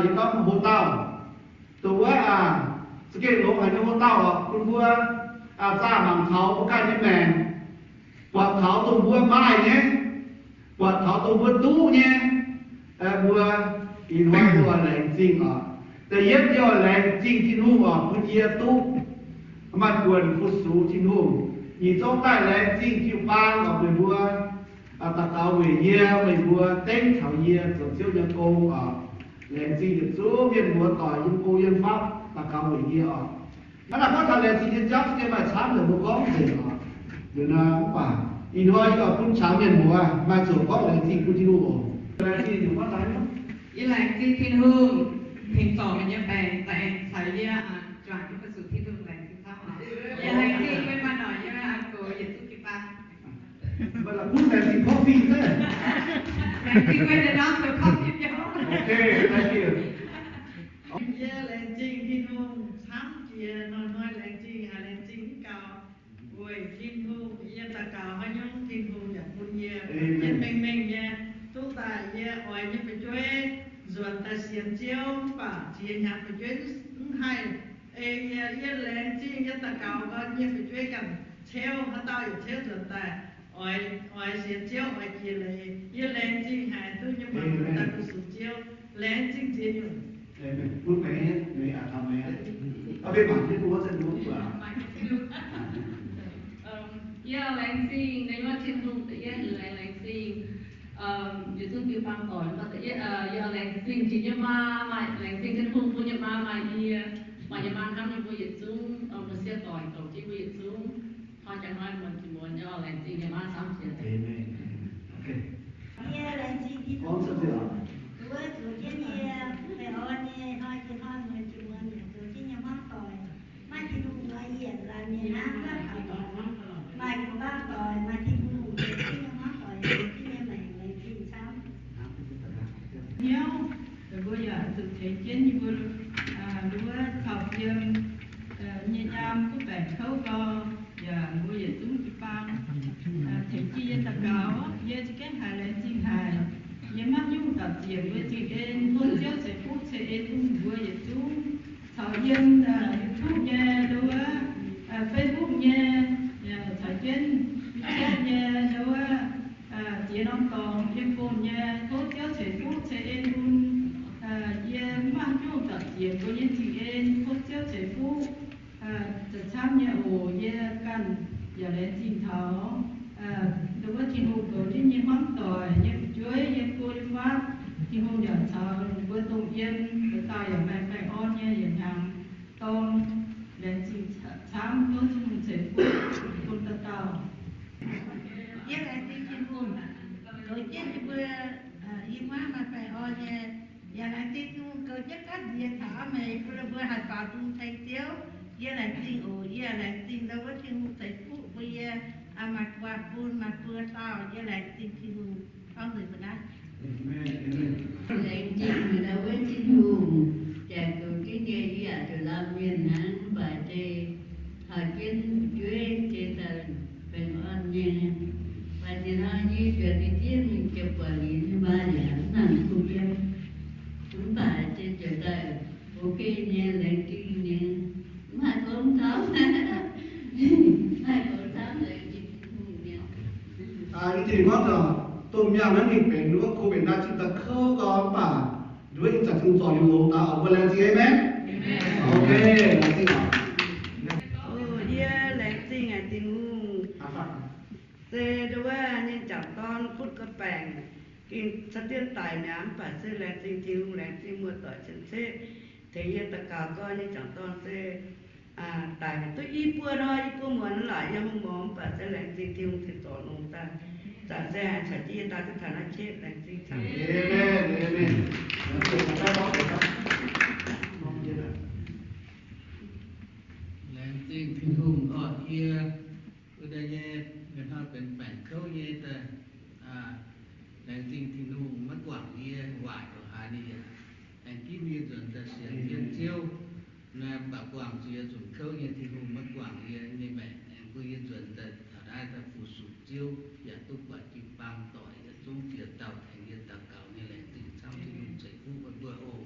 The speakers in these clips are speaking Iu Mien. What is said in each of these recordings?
yietc norm hlo dauh, dongh wuov za'gengh longx haic nyei hlo dauh oc, bun mbuo zaah mangc taux mbuo ganh nyei maengc, buatc taux dongh mbuo maaih nyei, buatc taux dongh mbuo duqv nyei, mbuo ih hnoi mbuo oix laengz zingh oc. Da'yietv yie oix laengz zingh Tin-Hungh oc, bun yie duqv maaih buonc fu-sux Tin-Hungh. Nyic zouv daaih laengz zingh jiu-baang oc, meih mbuo daux gaux weic yie, meih mbuo dengv taux yie zoux Ziouv nyei gong oc. Laengz zingh yietc zungv mienh muoz-doic yiem go yiem fatv daux gaux weic yie oc. Hnangv naaic gorngv taux laengz zingh nyei jauv, za'gengh maaih camv naaic mbuo gorngv nzengc oc. Liuz nor mv baac ih hnoi yie oix bun caux mienh muoz maaih zuqc gorngv laengz zingh bun Tin-Hungh oc. Laengz zingh nyungc gorngv daaih. Yie laengz zingh Tin-Hungh tengx zorc meih nyei baengc daaih aengx caux yie juangc jienv fu-sux Tin-Hungh, laengz zingh camv oc. Yie laengz zingh meih maaih noic yie oix goux yietc zungv jiu-baang. Laengz zingh meih daaih nor zoux coffee biauv. Okay, thank you. Yie laengz zingh Tin-Hungh camv jiex hnoi-hnoi, laengz zingh haic, laengz zingh mv gaux. Weic Tin-Hungh yie daux gaux haaix nyungc, Tin-Hungh yaac bun yie jienv mengh mengh nyei. Duqv daaih yie oix nyei fu'jueiv nzuonx daaih sienx Ziouv, mv baac ziex hnyangx fu'jueiv mv haih. Ei yie, yie laengz zingh yie daux gaux nqoi nyei fu'jueiv ganh ceuv, haaix dauh yietc ceuv nzuonx daaih oix, oix sienx Ziouv, oix jiex leiz. Yie laengz zingh haic duqv nyei buatc daaih fu-sux Ziouv. Laengz zingh ziex nyungc. Yie laengz zingh, yie laengz zingh yietc zungv jiu-baang doic. Yie laengz zingh jiex nyei maa maaih, laengz zingh Tin-Hungh bun nyei maa maaih yie, maaih nyei maa hnamv nyei mbuo yietc zungv, mbuo sieqv doic douc jienv mbuo yietc zungv. Hnoi jangx hnoi muonz jiex muonz, yie laengz zingh nyei maa camv jiex. Yie laengz zingh Tin-Hungh, wuov zuqc jienv yie baengh orn nyei hnoi jiex hnoi muonz jiex muonz yaac zoux jienv nyei hmuangv doic. Maaih Tin-Hungh nor yie yaac laanh mienh hnangv wuov taux doic, maaih jiu-baang doic, maaih Tin-Hungh zoux jienv nyei hmuangv doic, zoux jienv nyei maengc, laengz zingh camv. Hnyouv, mbuo yaac zuqc tengx jienv yie mbuo wuov caux yiem nyei nyaam guv baengc kouv gau, yaac mbuo yietc zungv jiu-baang tengx jienv yie daux gaux. Yie za'gengh haiz laengz zingh haic. Yie maiv nyungc dauh ziec mbuo zingh en, tov Ziouv ceix fuqv ceix en bun mbuo yietc zungv. Caux yiem YouTube nyei, wuov Facebook nyei, caux jienv WeChat nyei, wuov ziex norm dorngx yiem bung nyei, tov Ziouv ceix fuqv ceix en bun yie maiv nyungc dauh ziec mbuo nyei zingh en, tov Ziouv ceix fuqv za'camv nyei oc. Yie ganh yaac laengz zingh taux wuov Tin-Hungh goux jienv nyei hmuangv doic nyei fu'jueiv yiem go yiem fatv. Tin-Hungh yaac caux ninh mbuo dongh yiem, dauh dauh yaac maaih baengh orn nyei yietc hnyangx dorng. Laengz zingh camv, tov Tin-Hungh ceix fuqv bun dauh dauh. Yie laengz zingh Tin-Hungh goux jienv yie mbuo i hmuangv maaih baengh orn nyei. Yaac laengz zingh Tin-Hungh goux jienv gapv nziex taux aav meih bun mbuo haih faaux nzung ceng Ziouv. Yie laengz zingh oc. Yie laengz zingh ndau wuov Tin-Hungh ceix fuqv bun yie, maaih guanh bun maaih buo dauh. Yie laengz zingh Tin-Hungh. Gorngv nzengc mbuo naaiv. Laengz zingh ndau wuov Tin-Hungh, jaax goux jienv nyei. Yie yaac zuqc laanh mienh hnangv, mv baac se taux jienv fu'jueiv se daaih baengh orn nyei. Baac ziex hnoi nyei juoz diev mingh ziepc buatc liuz nyei maa yaac mv nangc kuh yiem. Mv baac se ziouc daaih ok nyei, laengz zingh nyei. Mv haih gorngv camv, mv haih gorngv camv, laengz zingh Tin-Hungh nyei. Aa, yie zingh gorngv taux dongh miangh naaiv mingh benx nduov covid nineteen daaih kouv gau mv baac nduov ih zanc Tin-Hungh zorc liuz longx daaih oc. Mbuo laengz zingh, amen. Ok, laengz zingh oc. Yie laengz zingh haic Tin-Hungh. Se nduov wuov nyei jangc dorn kutv ga'baengc, gengh caa dien daic mi'aqv, mv baac se laengz zingh Tin-Hungh, laengz zingh muoz-doic cien-ceqv tengx yie daux gaux gorn nyei jangc dorn se daic duqv i buo hnoi, i buo muonz laaix yiem mungh morz, mv baac se laengz zingh Tin-Hungh tengx zorc longx daaih. Zanc se haiz caux jienv yie daaih duqv taux naaiv qetv, laengz zingh camv. Laengz zingh Tin-Hungh orqv yie, wuov deix nyei, mienh hnoi benx baengc kouv nyei daaih, laengz zingh Tin-Hungh maiv guangc yie waaic longc haaix nyungc. Aengx ginv yie nzuonx daaih sienx jienv Ziouv, naaiv baac guangc zuqc yietc zungv kouv nyei Tin-Hungh maiv guangc yie nyei maengc, aengx bun yie nzuonx daaih taux naaiv daaih fu-sux Ziouv, yaac duqv buatc jiu-baang doic yietc zungv ziex dauh tengx yie daux gaux nyei. Laengz zingh camv, Tin-Hungh ceix fuqv bun mbuo oc.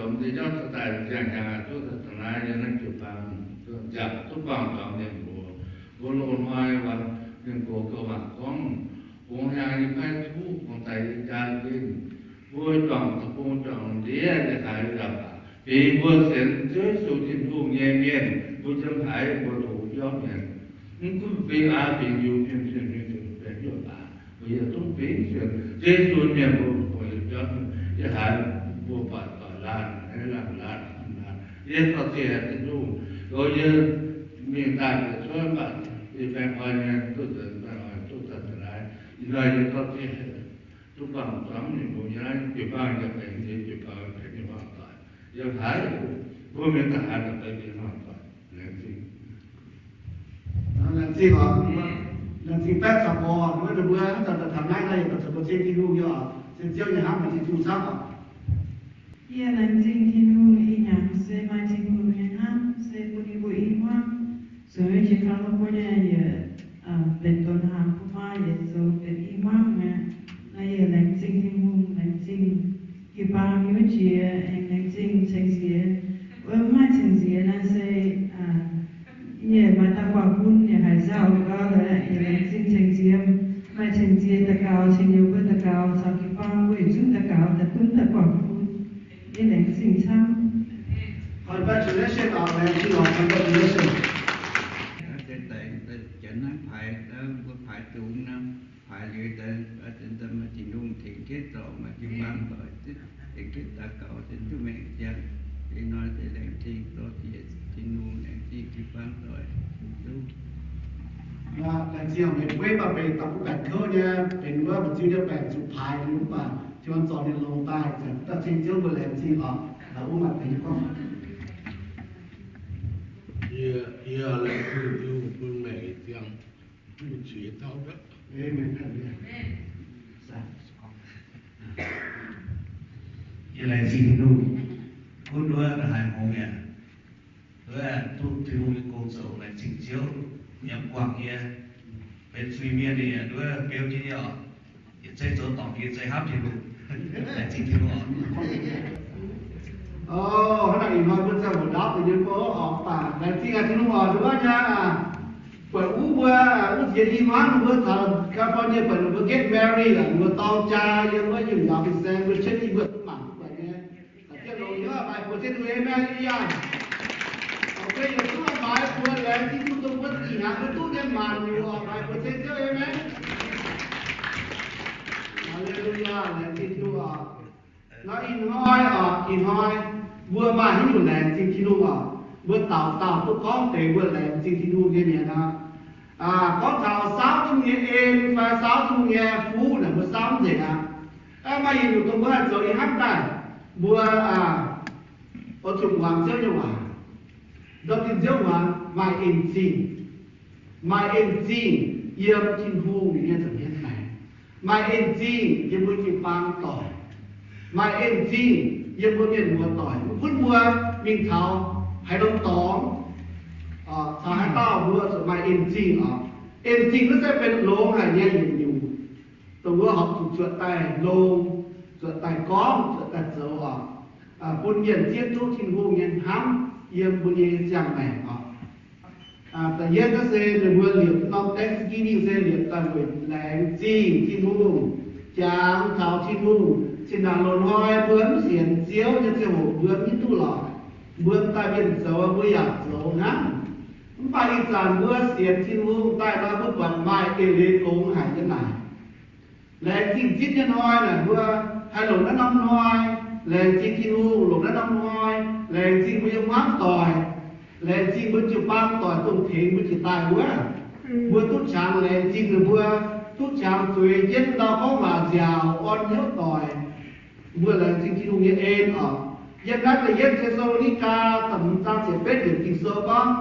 zoux m'zing jauv daaih ziangh hnyangx zuqc daaih da'naaiv yiem naaiv jiu-baang, nziaauc duqv buangh zuangx mienh mbuo. Mbuo loz-hnoi waac mienh gox gauh mangc gorngv, bungx hnyangx yiem paaiv tuqv, bungx daaih yiem jaa zinh. Mbuo juangc deic-bung juangc ndiev nyei haiz yaac baac, fingx mbuo sienx Ziouv Yesu Tin-Hungh nyei mienh, mbuo jiem haiz mbuo doqc biauv mienh. Mv gunv fingx aav fingx yungz, fingx fingx fingx fingx fingx hnyouv baac, mbuo yaac duqv fingx sienx Yesu mienh mbuo, mbuo yiem biauv mienh, yiem haiz mbuo buatc doic laanh, laanh laanh, yie dorh ziex Tin-Hungh, goux yie mingh daaih bieqc cuotv mv baac yie baengh oix nyei duqv nzuonx, baengh oix duqv daaih daaih. Ih hnoi yie dorh ziex duqv buangh zuangx mienh mbuo nyei naaiv jiu-baang yaac benx yie jiu-baang benx nyei hmuangv doic. Yiem haiz mbuo mienh daaih haiz daaih benx nyei hmuangv doic. Laengz zingh. Laengz zingh oc. Laengz zingh baeqv caux gorx, wuov ninh mbuo hnangv zanc daaih taux naaiv, naaiv yaac daaih caux mbuo ceng Tin-Hungh nyei oc. Ceng Ziouv nyei hnamv, laengz zingh Tin-Hungh camv oc. Yie laengz zingh Tin-Hungh ih hnyangx se maaih Tin-Hungh nyei hnamv, se bun yie mbuo i hmuangv. Zuangx yie jiex California yaac benx donx hnaangx bun maaih yietc zoux benx i hmuangv mi'aqv. Naaiv yie laengz zingh Tin-Hungh, laengz zingh jiu-baang nyei wuov jiex, aengx laengz zingh ceng-siex. Wuov mv maaih ceng-siex naaiv se yie maaih da'guangc bun, yie haiz nzauh gau lorqc. Yie laengz zingh ceng-siex, maaih ceng-siex daux gaux, ceng-youz mbuo daux gaux, caux jiu-baang mbuo yietc zungv daux gaux daaih bun da'guangc bun. Yie laengz zingh camv. Congratulations, laengz zingh oc, congratulations. Janx naaiv paaix, mbuo paaix dungz nor, paaix liuz daaih, maaih Tin-Hungh tengx jienv zorc, maaih jiu-baang doic tengx jienv daux gaux, se duqv mengh ziangh. Ih hnoi se laengz zingh dorh ziex Tin-Hungh, laengz zingh jiu-baang doic. Laengz zingh meih mbuo mv baac benx da'buv baengc kouv nyei, benx wuov mba'ziex nyei baengc zuqc paaix liuz mv baac Tin-Hungh zorc ninh longx daaih, zanc daaih ceng Ziouv mbuo laengz zingh oc. Laaix wuov maaih deix gorngv. Yie, yie laengz zingh Tin-Hungh bun meih ziangh, bun qiex tauv ndortv. Amen. Yie laengz zingh Tin-Hungh gunv wuov haaix hngongx mi'aqv. Wuov duqv Tin-Hungh nyei gong zoux, laengz zingh Ziouv yiem guangc yie, benx zuiz-mienh ninh yaac wuov beu jienv yie oc. Yietc zei zoux dorngc yie zei hnamv Tin-Hungh. Laengz zingh Tin-Hungh oc. O, hnangv naaic ih hnoi mbuo ziangh hoc ndaauv deix nyei mbuo oc, mv baac laengz zingh aqv Tin-Hungh oc, nduov nyei aqv. Buatc wuov mbuo, wuov ziex i hmuangv ninh mbuo taux California buatc ninh mbuo get married aqv, ninh mbuo dorng jaa yiem wuov University of San Francisco, mbuo duqv mangc duqv buatc nyei. Diev longx hnyouv maaih buoz zinh nduqc, amen, yaac. Dongh yie duqv maaih buoz laengz zingh Tin-Hungh dongh mbuo ih hnyangx mbuo duqv nyei maanc nyungc oc, maaih buoz zinh Ziouv, amen. Haa^le^lu^yaa, laengz zingh Tin-Hungh oc. Nor ih hnoi oc, ih hnoi mbuo maaih haaix nyungc laengz zingh Tin-Hungh oc? Mbuo dauh dauh duqv gorngv deix mbuo laengz zingh Tin-Hungh nyei mienh aqv. Gorngv taux saauv Tin-Hungh nyei en fai saauv Tin-Hungh nyei fuqv naaic mbuo saauv mv nzengc aqv. Maaih yietc nyungc dongh mbuo haih zoux ih hnamv daaih, mbuo oix zuqc muangx Ziouv nyei waac. Nzauh Tin-Nziouv muangx maaih en-zingh, maaih en-zingh yiem Tin-Hungh nyei nza'hmien maengc, maaih en-zingh yiem mbuo jiu-baang doic, maaih en-zingh yiem mbuo mienh muoz doic. Mv gunv mbuo mingh taux haaix norm dorngx, taux haaix dauh mbuo zuqc maaih en-zingh oc. En-zingh naaiv se benx longx haic nyei yietc nyungc, dongh mbuo horpc zuqc zuotc daaih longx, zuotc daaih gorngv, zuotc daaih zoux oc, bun mienh zieqv duqv Tin-Hungh nyei hnamv yiem mbuo nyei ziangh maengc oc. Da'yietv naaiv se ninh mbuo liepc norm Thanksgiving se liepc daaih weic laengz zingh Tin-Hungh, jangx taux Tin-Hungh. Zinh ndaangc loz-hnoi mbuo mv sienx Ziouv nyei ziangh hoc mbuo mv hiuv duqv lorqc. Mbuo daaih mienh zoux mbuo yaac zoux hnangv. Mv baac ih zanc mbuo sienx Tin-Hungh daaih nor mbuo buatc maaih eix leiz longx haic nyei naaic. Laengz zingh zipv nyei hnoi naaic mbuo haih longc naaiv norm hnoi laengz zingh Tin-Hungh, longc naaiv norm hnoi laengz zingh mbuo nyei hmuangv doic, laengz zingh mbuo jiu-baang doic dongh tengx mbuo jiex daaih wuov. Mbuo duqv qangx laengz zingh ninh mbuo, duqv qangx zueiz jienv ndau gorngv waac nziaauc orn hnyouv doic. Mbuo laengz zingh Tin-Hungh nyei en oc. Yiem naaiv da'yietv Te^saa^lo^ni^gaa da'hmz zaang ziepc betv yiemc Ging-Sou gorngv,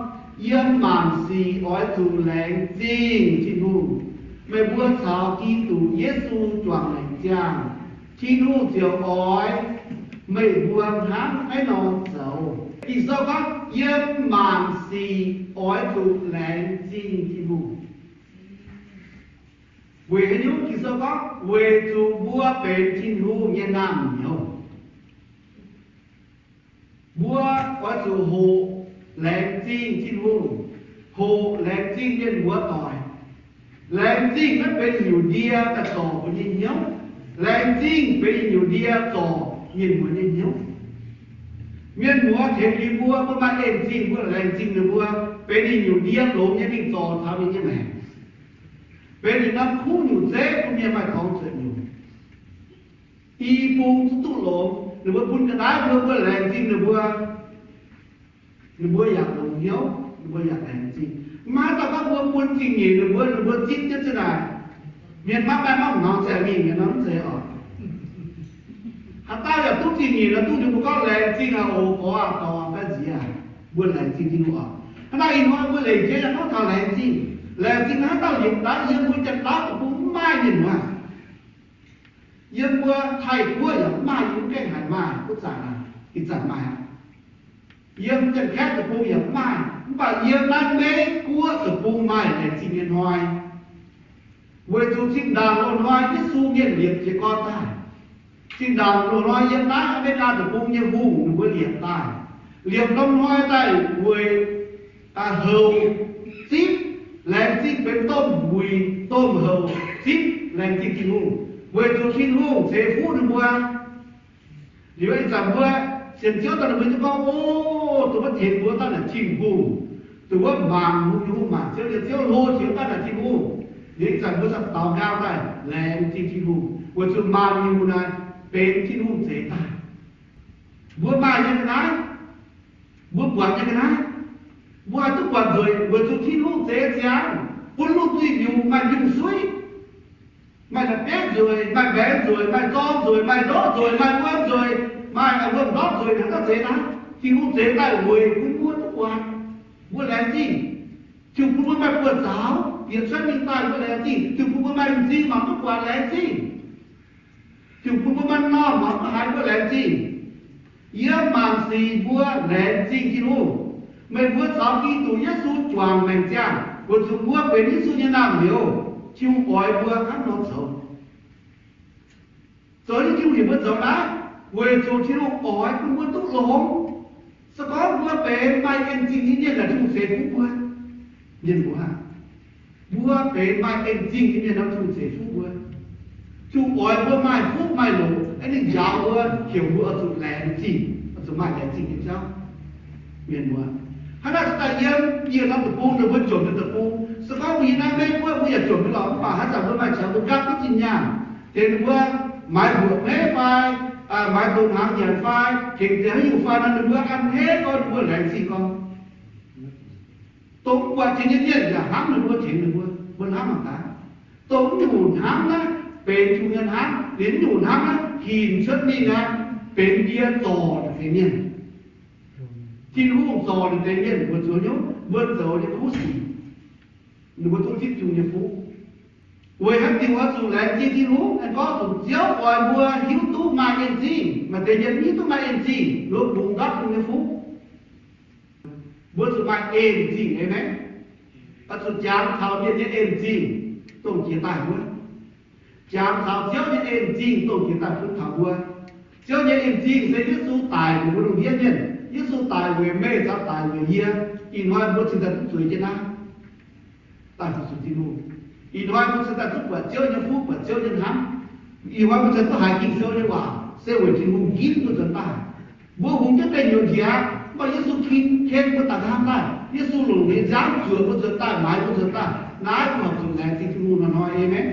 yiem maanc sic oix zuqc laengz zingh Tin-Hungh. Meih mbuo caux Giduc Yesu juangc maengc ziangh, Tin-Hungh ziouc oix meih mbuo hnangv naaiv nor zoux. Ging-Sou gorngv yiem maanc sic oix zuqc laengz zingh Tin-Hungh. Weic haaix nyungc? Ging-Sou gorngv weic zuqc mbuo benx Tin-Hungh nyei naamh nyouz. Mbuo oix zuqc hoqc laengz zingh Tin-Hungh, hoqc laengz zingh mienh muoz doic. Laengz zingh maiv benx heuc ndie daaih zorc mbuo nyei hnyouv. Laengz zingh benx heuc ndie zorc mienh muoz nyei hnyouv. Mienh muoz tengx liuz mbuo, mbuo maaih en zingh, mbuo laengz zingh ninh mbuo, benx ninh heuc ndie longx nyei mingh zorc taux ninh nyei maengc. Benx ninh norm kuv nyungc zeiv bun mienh maaih dorngx zuotc nyungc. I bung zuqc duqv longx, ninh mbuo bun ga'naaiv mbuo, mbuo laengz zingh ninh mbuo, ninh mbuo yaac longx hnyouv, ninh mbuo yaac laengz zingh. Maiv dauh gorngv mbuo bun zingh nyeic ninh mbuo, ninh mbuo zipv jienv zienv naaic, mienh maiv maaih maiv hmuangx zeiz mingh nyei nor mv zeiz oc. Haaix dauh yaac duqv zingh nyeic nor duqv ninh mbuo gorngv laengz zingh aqv oc, gorx aqv, dorh aqv, fai nziex aqv, mbuo laengz zingh Tin-Hungh oc. Hnangv naaiv ih hnoi mbuo leiz jienv yaac gorngv taux laengz zingh. Laengz zingh hnangv haaix dauh liepc daaih yiem mbuo Janx-Lauv deic-bung mv maaih mienh muoz. Yiem mbuo Taiv-Guoqv yaac mv maaih, yiem mv gaengh haic maaih, mv zanc aqv, ih zanc maaih aqv. Yiem Janx-Kaeqv deic-bung yaac mv maaih, mv baac yiem naaiv Meiv Guoqv deic-bung maaih laengz zingh nyei hnoi. Weic zuqc zinh ndaangc loz-hnoi Yesu mienh liepc jiez gorn daaih. Zinh ndaangc loz-hnoi yiem naaiv Aa^me^li^gaa deic-bung nyei hungh ninh mbuo liepc daaih. Liepc norm hnoi daaih weic houc zipv laengz zingh benx domh wuic domh houc zipv laengz zingh Tin-Hungh, weic zuqc Tin-Hungh ceix fuqv ninh mbuo. Liuz ih zanc mbuo sienx Ziouv daaih ninh mbuo nyei gorngv, o, dongh wuov tengx mbuo daaih naaic Tin-Hungh, dongh wuov mangc hungh nyei hungh, mangc Ziouv nyei Ziouv, hlo jiex daaih naaic Tin-Hungh. Liuz ih zanc mbuo daux gaux daaih laengz zingh Tin-Hungh weic zuqc maanc nyungc naaic benx Tin-Hungh zeix daaih. Mbuo maaih nyei ga'naaiv, mbuo buatc nyei ga'naaiv, mbuo haih duqv buatc nzueic weic zuqc Tin-Hungh zeix ziangx bun lungh duih nyungc maaih nyungc suiv. Maaih la'bieiv nzueic, maaih mbaengx nzueic, maaih zorng nzueic, maaih ndoqv nzueic, maaih wuom nzueic, maaih wuom-ndortv nzueic, hnangv naaiv zeix naaiv, Tin-Hungh zeix daaih weic bun mbuo duqv buatc. Mbuo laengz zingh. Ziouc bun mbuo maaih buoz-zaux bieqc cuotv mingh daaih, mbuo laengz zingh. Ziouc bun mbuo maaih m'zing mangc duqv buatc, laengz zingh. Ziouc bun mbuo maaih normh mangc duqv haiz, mbuo laengz zingh. Yiem maanc sic mbuo laengz zingh Tin-Hungh. Meih mbuo caux Giduc Yesu juangc maengc ziangh, weic zuqc mbuo benx Yesu nyei naamh nyouz. Tin-Hungh oix mbuo hnangv nor zoux. Zoux nyei Tin-Hungh heuc mbuo zoux naaiv, weic zuqc Tin-Hungh oix bun mbuo duqv longx. Se gorngv mbuo benx maaih en zingh nyei mienh, Tin-Hungh ceix fuqv mbuo. Mienh muoz, mbuo benx maaih en zingh nyei mienh nor, Tin-Hungh ceix fuqv mbuo. Tin-Hungh oix mbuo maaih fuqv maaih longx, aeqv, ninh njaaux mbuo, heuc mbuo oix zuqc laengz zingh, oix zuqc maaih laengz zingh nyei jauv. Mienh muoz, hnangv naaiv se daaih yiem yie norm deic-bung, ninh mbuo jomc ninh deic-bung. Se gorngv mbuo yiem naaiv Meiv Guoqv mbuo yaac jomc nyei lorqc, mv baac haaix zanc mbuo maaih qangx mbuo gapv duqv zinh nyaanh, tengx ninh mbuo maaiz mbuoqc meiv fai maaiz doqc hnaangx nyanc fai tengx deix haaix nyungc fai nor, ninh mbuo an hei gorngv ninh mbuo laengz zingh gorngv. Dongh mv buatc jiex nyei mienh yaac hnamv ninh mbuo, tengx ninh mbuo, mbuo hnamv mangc gaax. Dongh mv nyungc hnamv naaiv benx Tin-Hungh nyei hnamv, liuz mv nyungc hnamv naaiv hinc cuotv mingh aqv, benx ndie zorc naaiv deix mienh. Tin-Hungh zorc naaiv deix mienh mbuo zoux hnyouv, mbuo zoux nyei kuv sic, ninh mbuo duqv zipv Tin-Hungh nyei fuqv. Weic haaix diuc oix zuqc laengz zingh Tin-Hungh? Aengx gorngv zuqc Ziouv oix mbuo hiuv duqv maaih en zingh. Maaih deix mienh mv hiuv duqv maaih en zingh, lorqc, bungx ndortv Tin-Hungh nyei fuqv. Mbuo zuqc maaih en zingh, aamen. Oix zuqc jangx taux mienh nyei en zingh dongh jiex daaih wuov. Jangx taux Ziouv nyei en zingh dongh jiex daaih bun taux mbuo. Ziouv nyei en zingh se Yesu daic weic mbuo lungh ndiev mienh. Yesu daic weic meih caux daic weic yie. Ih hnoi mbuo cingx daaih duqv zueiz jienv naaiv daaih fu-sux Tin-Hungh. Ih hnoi mbuo cingx daaih duqv buatc Ziouv nyei fuqv, buatc Ziouv nyei hnamv. Ih hnoi mbuo cingx duqv haiz Ging-Sou nyei waac se weic Tin-Hungh ginv mbuo nzuonx daaih. Mbuo hungx jienv deic nyuoqc njiec aqv, mv baac Yesu kin-hlen mbuo daaih hnamv daaih. Yesu longc ninh nyei nziaamv zuoqc mbuo nzuonx daaih, maaiz mbuo nzuonx daaih. Naaiv mbuo horpc zuqc laengz zingh Tin-Hungh hnoi-hnoi. Aamen.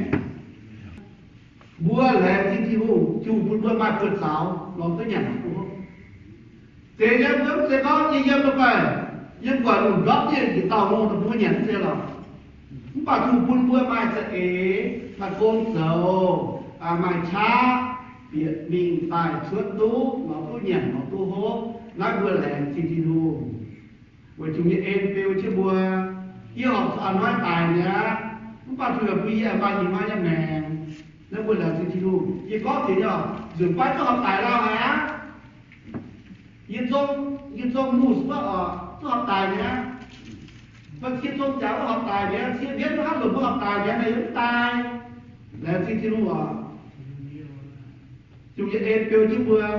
Mbuo laengz zingh Tin-Hungh, Tin-Hungh bun mbuo maaih buoz-zaux lorz duqv nyanc duqv hopv. Zeiz nyei, mbuo mv zeiz gorngv yiem yiem mbuo fai yiem guangc lungh ndortv dieh njiec dauh ngongh daaih bun mbuo nyanc mv zeiz lorqc. Mv baac Tin-Hungh bun mbuo maaih za'eix, maaih gong zoux, maaih qaqv, bieqc mingh daaih cuotv duqv, lorz duqv nyanc, lorz duqv hopv. Naaiv mbuo laengz zingh Tin-Hungh. Weic Tin-Hungh nyei en beu jienv mbuo. Yie horpc zuqc a'hnoi daic mi'aqv, mv baac Tin-Hungh bun yie maaih ih hnoi nyei maengc. Naaiv mbuo laengz zingh Tin-Hungh. Yie gorngv deix nyei, nzunc baav duqv horpc daic lauh haic aqv. Yie zong, yie zong muz wuov oc, duqv horpc daic mi'aqv. Mv baac cie zong jaax wuov horpc daic mi'aqv, cie mbienv wuov haav lunc wuov horpc daic mi'aqv, naaiv yie mv daaih. Laengz zingh Tin-Hungh oc. Tin-Hungh nyei en beu jienv mbuo.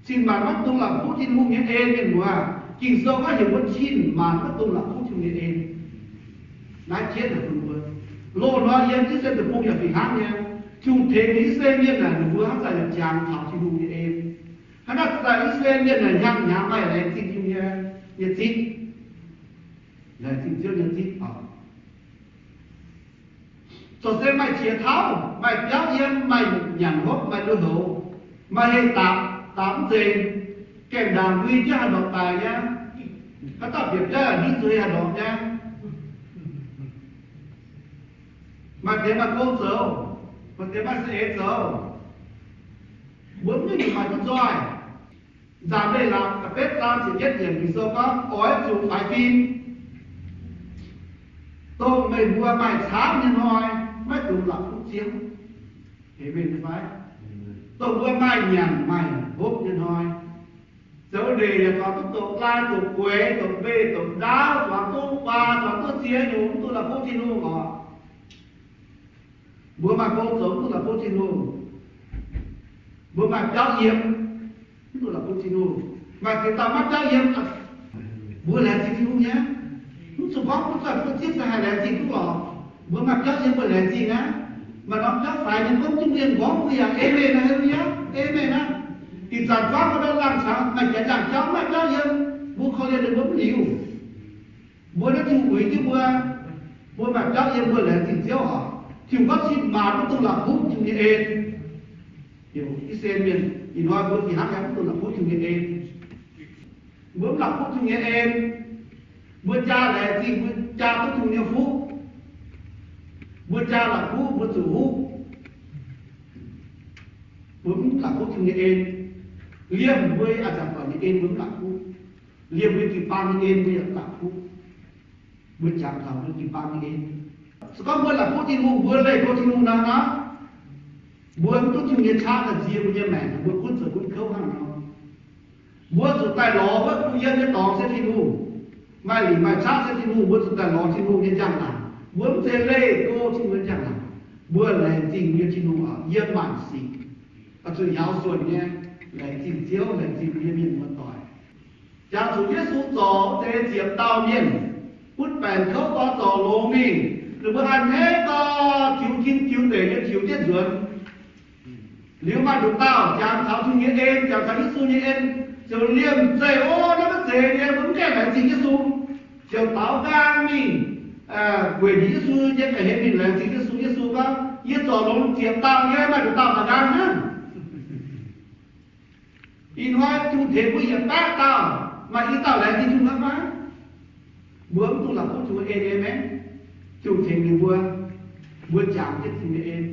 Cin-maanc maiv dungx la'kuqv Tin-Hungh nyei en, mienh muoz. Ging-Sou gorngv heuc mbuo cin-maanc maiv dungx la'kuqv Tin-Hungh nyei en. Naaiv jienv naaic bun mbuo. Loz-hnoi yiem I^saa^laa^en Deic-Bung yaac fih hnangv nyei. Tin-Hungh tengx I^saa^laa^en Mienh naaic ninh mbuo hnangv zanc yaac jangx taux Tin-Hungh nyei en. Hnangv naaiv zanc I^saa^laa^en Mienh naaic hnyangx-hnyangx maaih laengz zingh Tin-Hungh nyei, nyei zipv. Laengz zingh Ziouv nyei zipv oc. Corc se maaih qiex tauv, maaih biauv yiem, maaih nyanc hopv, maaih lui-houx, maaih heh dapc, dapc mv zeiz, gaengh ndaangc mbui jienv haih ndorpc daic nyei. Haaix dauh bieqc biauv yaac hningv zuqc haih ndorpc nyei. Maaih deix maaih gong zoux, maaih deix maaih za'eix zoux. Mbuo mv hiuv duqv maaih duqv nzoih. Nzamc Leiz-Latc da'betv zaang ziepc yietv yiemc Ging-Sou gorngv, oix zuqc faix fim, dongh meih mbuo maaih camv nyei hnoi, maiv dungx la'kuqv Ziouv. Aamen fai? Dongh mbuo maaih nyanc maaih hopv nyei hnoi, zoux ndeic yaac zuangx duqv doqc laai, doqc gueix, doqc mbeih, doqc ndaauv, zuangx duqv guaa, zuangx duqv ziex nyungc, mv dungx la'kuqv Tin-Hungh oc. Mbuo maaih gong zoux, mv dungx la'kuqv Tin-Hungh. Mbuo maaih biauv yiem, mv dungx la'kuqv Tin-Hungh. Maaih ziex dauh maiv biauv yiem, mbuo laengz zingh Tin-Hungh nyei. Mv zuqc gorngv mbuo zoih mbuo zipv se haih laengz zingh duqv lorqc. Mbuo maaih biauv yiem mbuo laengz zingh aqv. Maaih norm biauv faix nyei gomv duqv mienh nqorngv mbuo yaac aamen aqv, aamen aqv. Ih zanc gorngv mbuo ndortv laangh cangx maaih janx yangh jauv maiv biauv yiem, mbuo korv-lienh ninh mbuo mv liuz. Mbuo naaiv Tin-Hungh uix jienv mbuo, mbuo maaih biauv yiem mbuo laengz zingh Ziouv oc. Tin-Hungh gorngv cin-maanc maiv dungx la'kuqv Tin-Hungh nyei en. Heuc I^saa^laa^en Mienh ih hnoi mbuo fih hnangv yaac mv dungx la'kuqv Tin-Hungh nyei en. Mbuo mv la'kuqv Tin-Hungh nyei en. Mbuo jaa laengz zingh, mbuo jaa duqv Tin-Hungh nyei fuqv. Mbuo jaa la'kuqv mbuo zuqc huv. Mbuo mv la'kuqv Tin-Hungh nyei en. Liemh mbuo a'zanc doic nyei en mbuo mv la'kuqv. Liemh mbuo jiu-baang nyei en mbuo yaac mv la'kuqv. Mbuo jangx taux mbuo jiu-baang nyei en. Se gorngv mbuo la'kuqv Tin-Hungh, mbuo leih go Tin-Hungh nor, mbuo mv duqv Tin-Hungh nyei qaqv daaih nzie mbuo nyei maengc, mbuo gunv zoux gunv kouv hnangv nor. Mbuo zuqc daaih lorz wuov bun yiem nyei dorngx se Tin-Hungh, maaih lingc maaih qaqv se Tin-Hungh, mbuo zuqc daaih lorz Tin-Hungh nyei njang-laangc. Mbuo mv zeiz leih go Tin-Hungh nyei njang-laangc. Mbuo laengz zingh nyei Tin-Hungh oc, yiem maanc sic, oix zuqc njaaux suonc nyei laengz zingh Ziouv, laengz zingh mbuo nyei mienh muoz-doic. Jangx zuqc Yesu zorc deix ziepc dauh mienh, butv baengc kouv gorx zorc longx mingh, ninh mbuo a'hneiv gorx tiux tin tiux deic nyei tiux jienv nzuonx. Liuz maaih nduqc dauh jangx taux Tin-Hungh nyei en, jangx taux Yesu nyei en, ziouc liemh zeih, o, naaiv maiv zeiz nyei, mbuo mv gaengh laengz zingh Yesu. Ziouc daaux nqaang mingh, weic Yesu nyei ga'hlen mingh laengz zingh Yesu. Yesu gorngv, yie zorc longx ziepc dauh nyei, maaih nduqc dauh taux nqaang hnangv. Ih hnoi Tin-Hungh tengx mbuo yietc baeqv dauh, maaih i dauh laengz zingh Tin-Hungh hnangv maiv? Mbuo mv dungx la'kuqv Tin-Hungh nyei en, aamen. Tin-Hungh tengx ninh mbuo, mbuo jangx jienv Tin-Hungh nyei en.